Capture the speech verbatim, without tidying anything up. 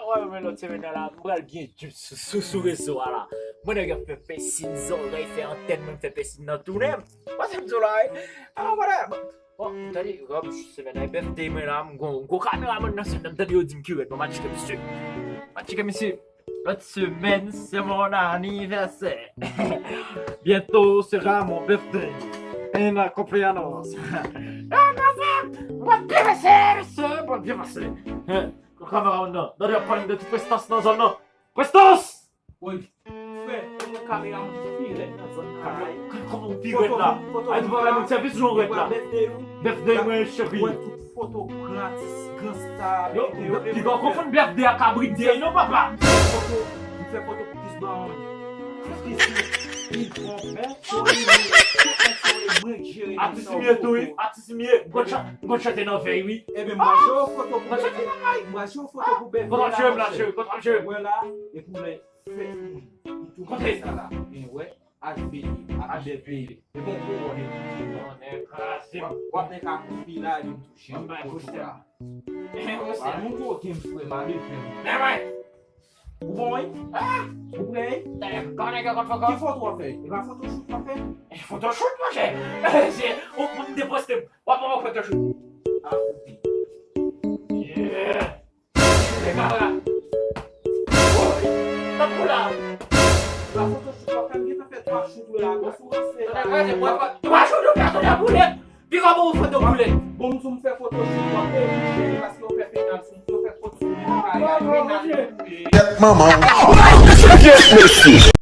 Mwen, mwen, lòt semèn nan la, mwen pral byen deep sou, sou, sou rezo a la. Mwen nèg ap fè pèsin zòrèy, fè antèn mwen, fè pèsin nan tounen. Pase m zo la, wi. Ah, voilà. Bon, tande, kòm semèn nan e birthday mwen la, m gon, gon kameramann nan sèn nan, m tande yo di m ki rèd, bon, m a tcheke misye. M a tcheke misye. Lòt semèn, c'est mon anniversaire. Bientôt sera mon birthday. Un cumpleaños. Ah, non, c'est, mwen byen pase, mesye, mwen byen pase. Hein, kameramann nan, tande ap pale de tout prestans nan zòn nan. Prestans! Woy, frè, e mwen kameramann ki pi rèd nan zòn nan la. Kòman ou pi rèd la? Ay, nou pa bay moun sèvis, nou rèd la. Birthday mwen, chepi. Wè tout foto gran atis, gran star. Yo, yo, yo, piga w konfonn birthday ak kabrit de, non, papa. M fè foto, m fè foto pou plis ban mwen. Plis, plis bon, men, sou li, tout nèg sou li, mwen k jere tout sa. Atis m ye tou, wi. Atis m ye. Gon chan-, gon chante nan vèy, wi. Ebyen, m pral jere foto pou bèfè. M pral jere foto pou bèfè. Kontan jere m la, cheri, kontan jere. Wè la, e pou lè fèt moun. Pou tou sa la. Men wè, H B D, ak bèfè. E bon, pou wè. W ap nan ka koupi la, epi m touche. Mwen bay foto la. Mwen koke m frè, m ale fè m. Men mwen. Ou bon, wi? Ah! Ou prè, wi? Talè, kòman nèg yo konn fò kò? Ki foto w ap fè? E pa photoshoot w ap fè? E photoshoot, monchè! Se, ou, ou m te poste, w ap pran photoshoot. Ah, ok. Yeah! Se kamera. Woy! Tankou la! E pa photoshoot w ap fè, m gentan fè twa shoot la, gwo sou ranse. Twa shoot ou fè, twa boulèt! Piga bon ou foto boulèt. Bon, m sou m fè foto sou mwen, e wi, cheri, paske yo fè penal sou mwen, yo fè foto sou mwen, bagay, penal pou ye. Tèt manman w. Yes, mesye.